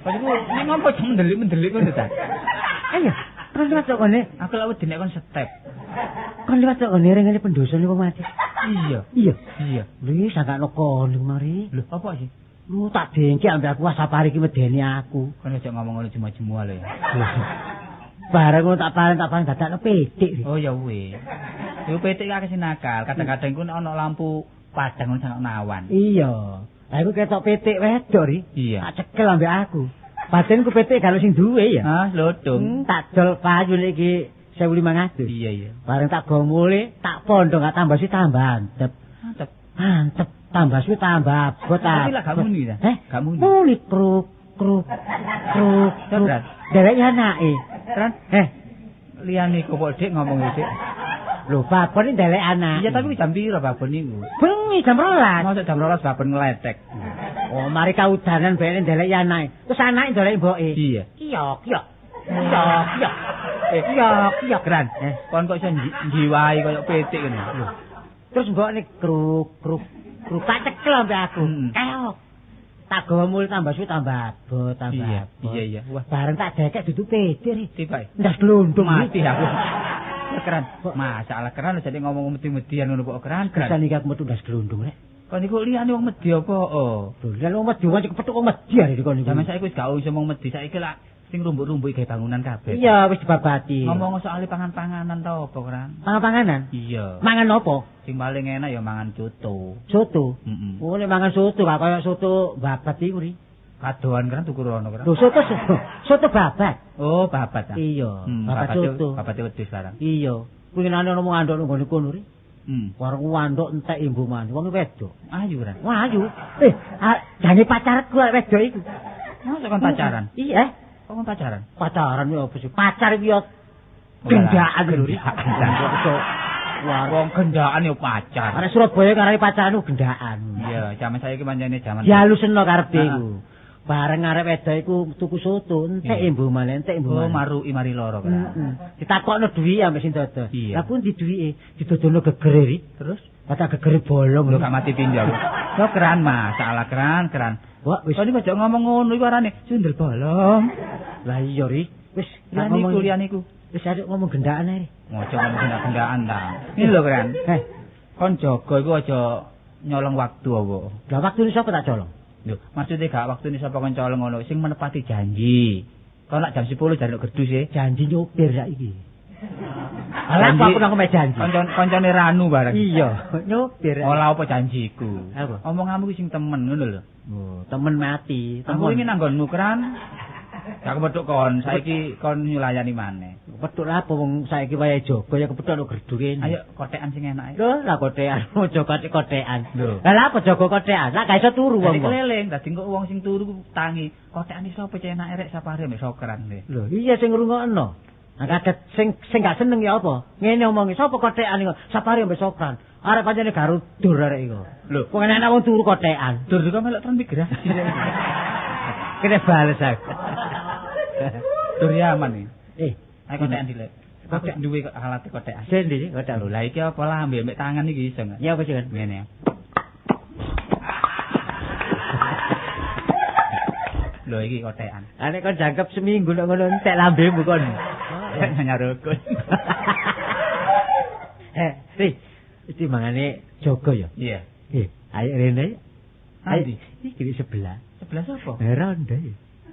Kon iku ning ngopo mendelik-mendelik ngono ta? Ayo. Kon liwat kok kene. Aku lak wedi nek kon step. Kon liwat kok kene rene pendosone wong mati. Iya. Iya. Iya. Lho, sangkakno kon mari. Lho, apa sih? Lu tak dengki ambek aku wasapari iki medeni aku. Kon aja ngomong ngono jemu-jemu lho ya. Bareng ngono tak paling dadakno pitik. Oh ya wis. Yo pitik akeh sing nakal. Kadang-kadang iku nek ana lampu padang ngono sak awan. Iya. Lah iku ketok pitik wedok ri. Iya. Tak cekel ambek aku. Batinku pitik kalau sing duwe ya. Ah, lodong. Tak dol payu iki 1500. Iya, iya. Bareng tak go mule, tak pondok gak tambah sih tambah antep. Antep. Antep, tambah suwi tambah abot. Tapi lah gak muni ta? Eh, gak muni. Muni kruk kruk kruk. Kruk. Derek anake. Tran. Eh, liyane kok Dik ngomong Dik. Lho, babon iki ndelek anak. Iya, tapi jam piro babon niku? Bengi jam 12. Mosok jam 12 babon ngletek. Oh, mari kaudanan bene ndelek anake. Terus anake ndelek mboke. Iya. Kiyok, kiyok. Kiyok, kiyok. Kiyok, kiyok. Kran. Kon kok iso njiwai koyo pitik ngene. Lho. Terus mbokne kruk kruk kruk tak cekel ambek aku. Keok. Tak gawa mule tambah suwi tambah abot, tambah abot. Iya, iya. Wah, bareng tak dekek dudu pitik. Tiba. Ndas glundung mati aku. Keran. Masalah keran jadi ngomong medi-median ngono kok keran. Kesan iki aku metu ndas glundung rek. Kon niku liyane wong medhi apa? Oh. Lho, lha wong medhi wong kepethuk wong medhi arek kon niku. Zaman saiki wis gak usah wong medhi, saiki lak sing rumbuk-rumbuk gawe bangunan kabeh. Iya, wis dibabati. Ngomong soal pangan-panganan ta apa, Keran? Pangan-panganan? Iya. Mangan apa? Sing paling enak ya mangan soto. Soto? Heeh. Oh, nek mangan soto gak kaya soto babat iku ri. Kadoan kan tuku rono kan. Lho, soto soto babat. Oh, babat ta. Iya, babat soto. Babat wedhus barang. Iya. Winginane ono wong andhok nang nggone kono ri. Warung andhok entek imbuman. Wong wedok. Ayu ra. Wah, ayu. Eh, jane pacarku wedok iku. Masa kon pacaran? Iya. Kok kon pacaran? Pacaran yo apa sih? Pacar iki yo gendaan lho. Wong gendaan yo pacar. Arek Surabaya karep pacaran ku gendaan. Iya, jaman saiki pancene jaman. Ya aluseno karepe iku. Bareng arek wedok iku tuku soto, entek imbuman, entek imbuman. Oh, maruki mari loro kan. Heeh. Ditakokno duwike ambek sing dodol. Lah pundi duwike? Didodono gegere ri. Terus kata gegere bolong lho gak mati pinjol. Yo keran masalah keran, keran. Wah, wis. Kok aja ngomong ngono iku arane sundel bolong. Lah iya ri. Wis ngomong liyane iku. Wis arek ngomong gendaan ae. Ojo ngomong gendaan ta. Ini lho keran. Eh, kon jaga iku aja nyolong waktu apa. Lah waktune sapa tak colong? Lho, maksude gak waktune sapa kanca ngono sing menepati janji. Kon lak jam 10 jaluk gerdu sih. Janji nyopir saiki. Alah aku nang omahe janji. Kancane Ranu bareng. Iya, nyopir. Ora apa janjiku. Apa? Omonganmu ki sing temen ngono lho. Oh, temen mati. Aku ingin nanggonmu kran. Gak kepethuk kon, saiki kon nyulayani maneh. Kepethuk apa wong saiki wayahe jaga ya kepethuk ono gerdu kene. Ayo kotekan sing enak. Lho, lah kotekan, aja kotekan. Lho. Lah lha apa jaga kotekan? Lah gak iso turu wong. Dadi keliling, dadi engko wong sing turu tangi. Kotekane sapa cek enake rek sapare mbek sokran le. Lho, iya sing ngrungokno. Nah kaget sing gak seneng ya apa? Ngene omongi sapa kotekan iku? Sapare mbek sokran. Arek pancene garudur arek iku. Lho, wong enak wong turu kotekan. Dur kok melok transmigrasi. Kene bales aku. Dur ya aman iki. Ayo kotekan dilek. Kotek duwe kok alat kotekan. Sing ndi kotek lho. Lah iki apa lah ambek tangan iki iso enggak? Ya apa sih kan? Ngene. Lho iki kotekan. Lah nek kon jangkep seminggu nek ngono entek lambemu kon. Nyarukun. Ri. Iki mangane jaga ya? Iya. Ayo rene. Ayo iki di sebelah. Sebelah sapa? Rondo.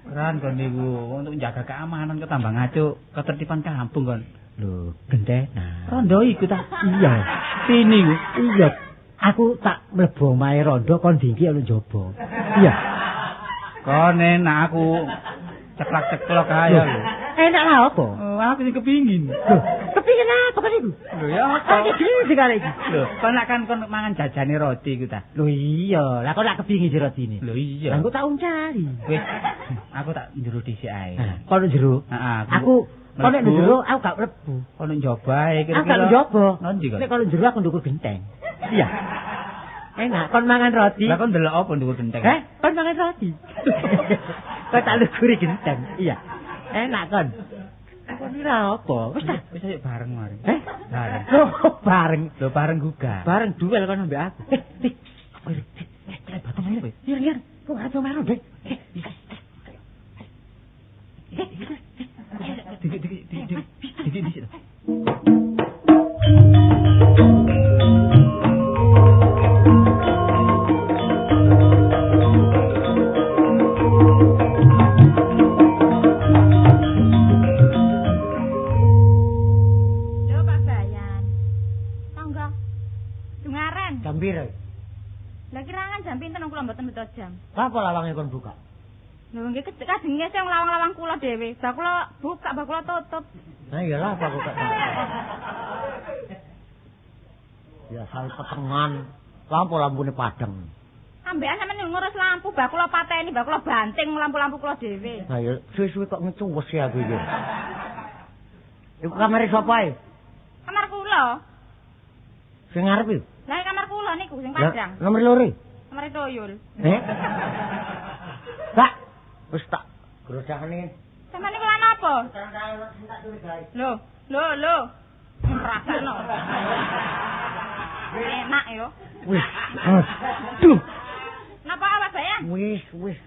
Ran kon niku untuk menjaga keamanan kok tambah ngaco ketertiban kampung kon. Lho, gentenan. Rondo iku ta? Iya. Sini iku. Iya. Aku tak mlebu omahe rondo kon dingki ana njaba. Iya. Kon enak aku ceklak-ceklok ae lho. Enak lah apa? Oh, aku sing kepingin. Lho, kepingin apa kan iku? Lho ya apa? Aku gede kali iki. Lho, kon nak kan kon mangan jajane roti iku ta? Lho iya, lah kon nak kepingin si rotine. Lho iya. Lah engko tak uncali. Wis, aku tak njero dhisik ae. Kon njero? Heeh. Aku kon nek njero aku gak mlebu. Kon njaba ae kira-kira. Aku gak njaba. Nanti kon. Nek kon njero aku ndukur genteng. Iya. Enak, kon mangan roti. Lah kon ndelok apa ndukur genteng? Heh, kon mangan roti. Kon tak luguri genteng. Iya. Enak kon. Kon ora apa? Wis ta, wis ayo bareng mari. Eh, bareng. Loh, bareng. Lho bareng gugah. Bareng duel kon ambek aku. Batang ae. Iya, iya. Kok arep maro, Dek. Dik dik dik dik. Dik dik. Jam. Apa lawange kon buka? Lho nggih kajenge sing lawang-lawang kula dhewe. Bak kula buka, bak kula tutup. Nah iya lah apa buka. Ya sal petengan, lampu lampune padeng. Ambekan sampeyan ngurus lampu, bak kula pateni, bak kula banting lampu-lampu kula dhewe. Nah ya suwe-suwe kok ngecuwes ya aku iki. Iku kamare sapa ae? Kamar kula. Sing ngarep iki? Lah kamar kula niku sing padang. Nomor loro. Kamare toyol. Eh? Pak, wis tak grosakne. Sampeyan niku lan apa? Lho, lho, lho. Ngrasakno. Enak yo. Wis. Aduh. Napa awak bayang? Wis, wis.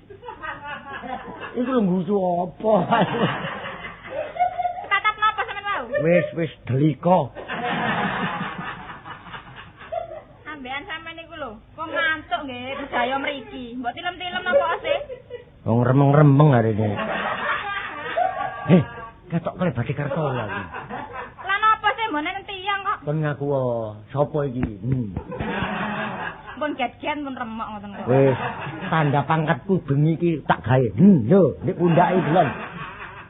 Iku lho nggusu apa? Tatap napa sampeyan wau? Wis, wis deliko. Ambekan sampeyan niku lho, kok ngantuk nggih budaya mriki. Mbok tilem-tilem napa sih? Wong remeng-remeng arene. Ketok klebate Kartola iki. Lah napa sih mbone tiyang kok? Kon ngaku sapa iki? Pun get-get pun remok ngoten kok. Wis, tanda pangkatku bengi iki tak gawe. Lho, nek pundake delon.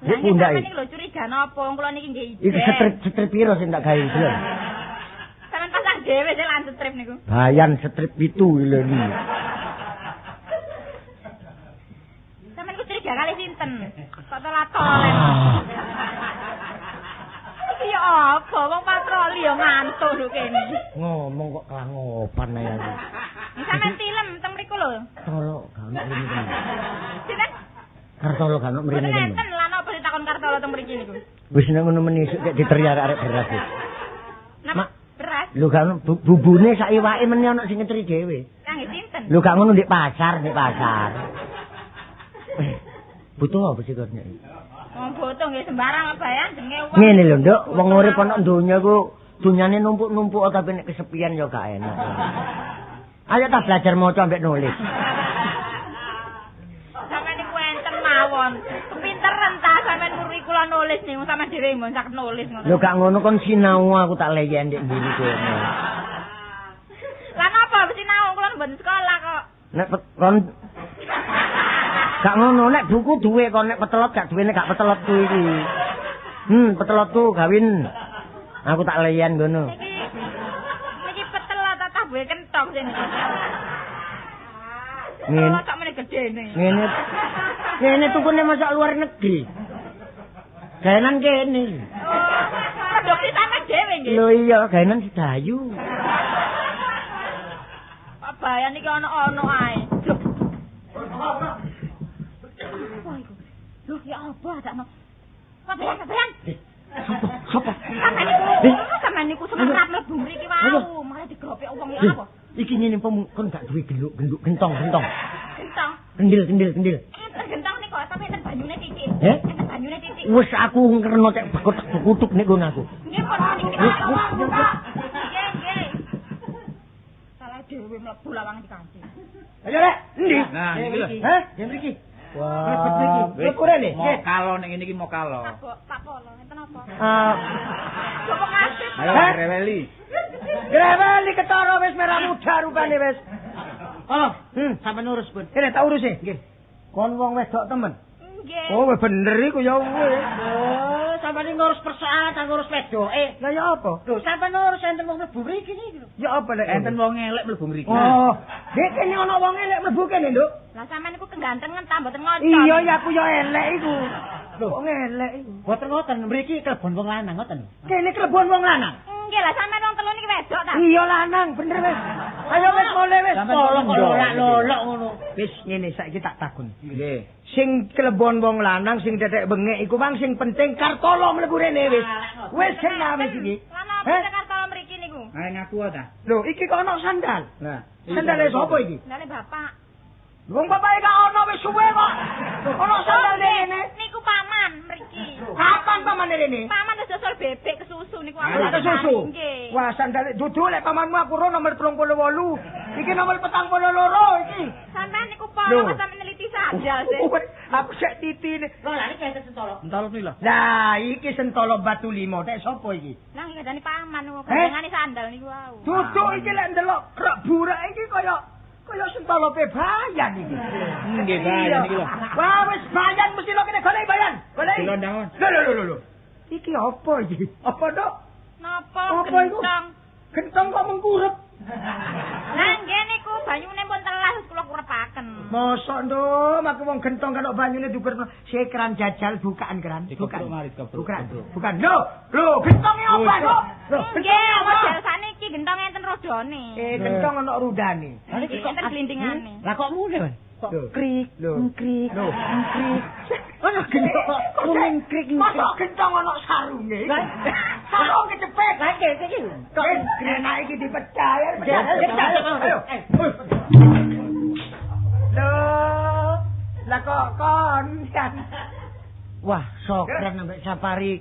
Nek pundake. Sampeyan niku lho curiga napa? Kula niki nggih ijen. Iki strip piro sing tak gawe delon? Sampeyan pasang dhewe sing lan strip niku. Bayan strip 7 lho niki. Sampeyan ku curiga kali sinten? Kok tolat-tolen. Iki ya apa? Wong patroli ya ngantuk lho kene. Ngomong kok kelangopan ae aku. Sampeyan tilem teng mriku lho. Kartolo gak ono mrene temen. Sinten? Kartolo gak ono mrene temen. Mboten enten lan apa ditakon Kartolo teng mriki niku. Wis nek ngono meni esuk kek diteriak arek beras. Napa beras? Lho gak ono bumbune sak iwake meni ono sing ngetri dhewe. Kangge sinten? Lho gak ngono ndek pasar, ndek pasar. Butuh apa sih kok nek? Wong butuh nggih sembarang bayang jenenge wong. Ngene lho, Nduk, wong urip ana donya ku dunyane numpuk-numpuk tapi nek kesepian ya gak enak. Ayo ta belajar maca ambek nulis. mawon. Kepinteren ta sampean nguri kula nulis niku sampean dhewe mbon sak nulis ngono. Lho gak ngono kon sinau aku tak leyen ndek mburi kono. Lah napa sinau kula mboten sekolah kok. Nek kon gak ngono nek buku duwe kon nek petelot gak duwe nek gak petelotku iki. Petelotku gawin. Aku tak leyen ngono. Niki petelot ta tabuhe kentong sing. Ngene sak meneh gedene. Ngene. Ngene tukune masak luar negeri. Gaenan kene. Oh, produksi sampe dhewe nggih. Lho iya, gaenan Sedayu. Pak Bayan iki ono-ono ae. Lho, ya apa adakno? Pak Bayan, Pak Bayan. Sopo? Sampeyan niku semerap mlebu mriki wau, malah digropek wong ya apa? Iki ngene pom kon gak duwe genduk-genduk gentong-gentong. Gentong. Kendil-kendil-kendil. Enten gentong niku tapi enten banyune titik. Enten banyune titik. Wis aku ngerno cek bekutuk-bekutuk nek nggon aku. Nggih pun niki. Nggih, nggih. Salah dhewe mlebu lawang dikancing. Ayo rek, endi? Nah, iki lho. Hah? Nggih mriki. Wah, mlebu rene. Mau kalo ning ngene iki mau kalo. Pak Polo, enten apa? Ah. Sopo ngasih? Ayo reweli. Greweli ketara wis merah muda rupane wis. Tolong, sampeyan urus pun. Kene tak urus e. Nggih. Kon wong wedok temen. Nggih. Oh, bener iku ya wis. Oh, sampeyan ngurus persoalan ngurus wedoke. Lah ya apa? Lho, sampeyan ngurus enten wong mlebu mriki niki lho. Ya apa lek enten wong elek mlebu mriki. Oh, dek kene ana wong elek mlebu kene, Nduk. Lah sampeyan niku kegantengan ta mboten ngoco. Iya, ya aku ya elek iku. Lho, wong elek iku. Mboten ngoten, mriki klebon wong lanang ngoten. Kene klebon wong lanang. Nggih lah sampeyan wong telu niki wedok ta? Iya lanang, bener wis. Ayo wis mulih wis. Tolong kok lolak-lolok ngono. Wis ngene saiki tak takon. Nggih. Sing klebon wong lanang sing tetek bengek iku mang sing penting Kartolo mlebu rene wis. Wis kena wis iki. Lah napa Kartolo mriki niku? Ayo ngaku ta. Lho, iki kok ana sandal. Lah, sandale sapa iki? Sandale bapak. Wong bapake gak ono wis suwe kok. Ono sandal rene. Niku paman mriki. Kapan paman rene? Paman wis dosol bebek kesusu niku aku. Kesusu. Nggih. Wah, sandale dudu lek pamanmu aku ro nomor 38. Iki nomor 42 iki. Sampeyan niku polo kok sampe neliti sandal sih. Aku sek titine. Lho, lha iki enten sentolo. Sentolo piro? Lah, iki sentolo batu limo. Tek sapa iki? Lah iki kadane paman niku gandengane sandal niku wau. Dudu iki lek ndelok krek burak iki kaya sentolope Bayan iki. Nggih, Bayan iki lho. Wah, wis Bayan mesti lo kene golek Bayan. Golek. Dilondangon. Lho lho lho lho. Iki apa iki? Apa, Dok? Napa gentong? Gentong kok mengkurep. Lah nggih niku banyune pun telas wis kula kurepaken. Mosok, Nduk, aku wong gentong kan kok banyune dikurepno. Sik keran jajal bukaan keran. Bukan. Bukan. Bukan. Lho, lho gentonge apa, Nduk? Lho, nggih, model sakniki gentong enten rodane. Gentong ana rudane. Lha iki kok enten glindingane. Lah kok mune, Mas? Kok krik, krik, krik. Ono gentong kok krik. Mosok gentong ana sarunge. Sarung kecepet. Lah iki kok enak iki dipecah ya. Pecah. Ayo. Lho, lah kok kon. Wah, sokren ambek Safari.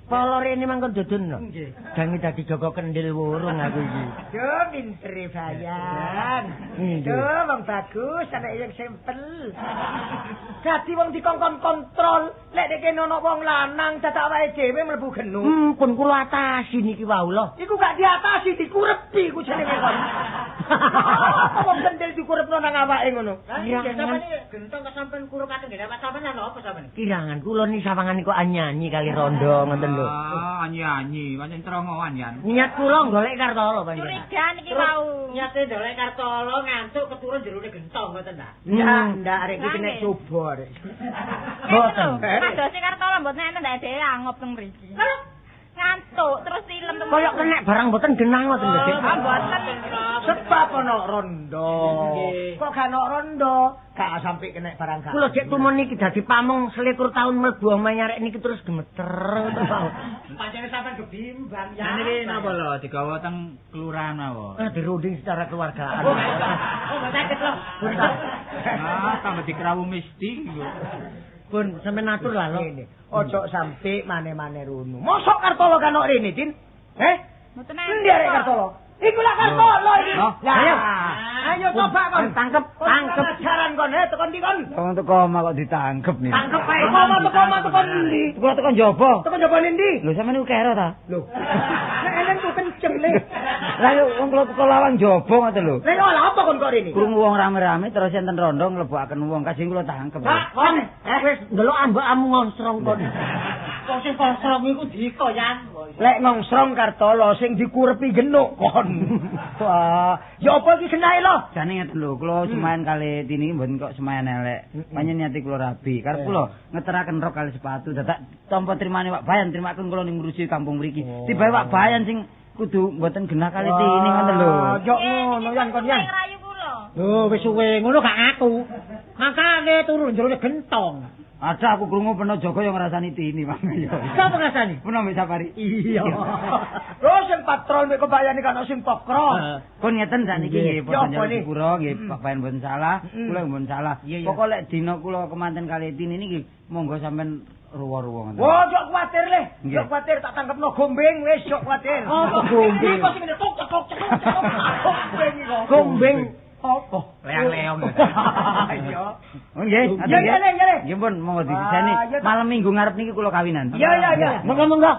Polo rene mangkon dodon lho. Nggih. Dangi dadi Joko Kendil wurung aku iki. Duh, pintere Bayan. Duh, wong bagus, anak yang simpel. Dadi wong dikongkon kontrol, lek nek kene ana wong lanang dadak awake dhewe mlebu genu. Pun kula atasi niki wau lho. Iku gak diatasi, dikurepi iku jenenge kon. Apa wong kendil dikurepno nang awake ngono? Kirangan gentong kok sampean kurepaken nggih awak sampean ana apa sampean? Kirangan kula ni sawangan kok nyanyi kali rondo ngoten lho. Ah, nyanyi, pancen trongoan yan. Niat kula golek Kartolo panjenengan. Curiga niki wau. Niate golek Kartolo ngantuk keturun jerone gentong ngoten ta. Ndak, ndak arek iki kena coba arek. Mboten. Padose Kartolo mboten enten ndak dhewe angop teng mriki. Ngantuk terus silem teng. Koyok kenek barang mboten genah ngoten lho, Dik. Ah, mboten. Sebab ana rondo. Kok gak ana rondo, gak sampe kenek barang gak. Kula jek tumon niki dadi pamong 21 taun mlebu omahe arek niki terus gemeter ngoten Pak. Pancene sampean gebimbang ya. Niki napa lho digawa teng kelurahan mawon. Ah, dirunding secara keluargaan. Oh, gak sakit lho. Ah, tambah dikrawu mesti iku. Pun sampean atur lah lho. Ojo sampe mane-mane rono. Mosok Kartolo kan rene, Din? Eh? Mboten Endi arek Kartolo? Iku lak Kartolo iki. Lah, ayo. Ayo coba kon tangkep, tangkep. Ajaran kon, tekan ndi kon? Wong teko omah kok ditangkep nih. Tangkep ae. Kok teko omah teko ndi? Kula teko njaba. Teko njaba ndi? Lho sampeyan niku kero ta? Lho. Nek eleng ku kenceng le. Lah yo wong kula teko lawang njaba ngoten lho. Lah lha apa kon kok rene? Krungu wong rame-rame terus enten rondo nglebokaken wong kajeng kula tangkep. Pak, kon wis ndelok ambekmu ngongsrong kon. Wong sing ngongsrong iku dikoyan. Lek ngongsrong Kartolo sing dikurepi genuk kon. Wah, ya apa iki genahe lho? Jane ngeten lho, kula semayan kali Tini mboten kok semayan elek. Pancen niati kula rabi. Karep kula ngeteraken rok kali sepatu. Dadak tampa trimane Pak Bayan, trimaken kula ning ngurusi kampung mriki. Tibae Pak Bayan sing kudu mboten genah kali Tini ngoten lho. Yo ngono yan kon yan. Rayu kula. Lho wis suwe ngono gak ngaku. Makane turu jero gentong. Ada aku krungu peno Joko yang ngrasani Tini, Bang. Sapa ngrasani? Peno mbek Safari. Iya. Lho sing patrol mek kebayane kan sing pokro. Kon ngeten sakniki nggih Ya padha apa njaluk ni? sepuro nggih Pak Bayan mboten salah, kula mboten salah. Pokoke lek dina kula kemanten kali Tini niki monggo sampean ruwa-ruwa ngoten. Wah, jok kuwatir le. Nggih. Jok kuwatir tak tangkepno gombeng wis jok kuwatir. Apa gombeng? Iku sing ngene tok tok tok tok. Gombeng iku. Gombeng apa? Leang-leong. Iya. Oh nggih, Iya, iya, iya, iya. Nggih pun monggo disiseni. Wah, iya, Malam Minggu ngarep niki kula kawinan. Iya, iya, iya. Monggo monggo.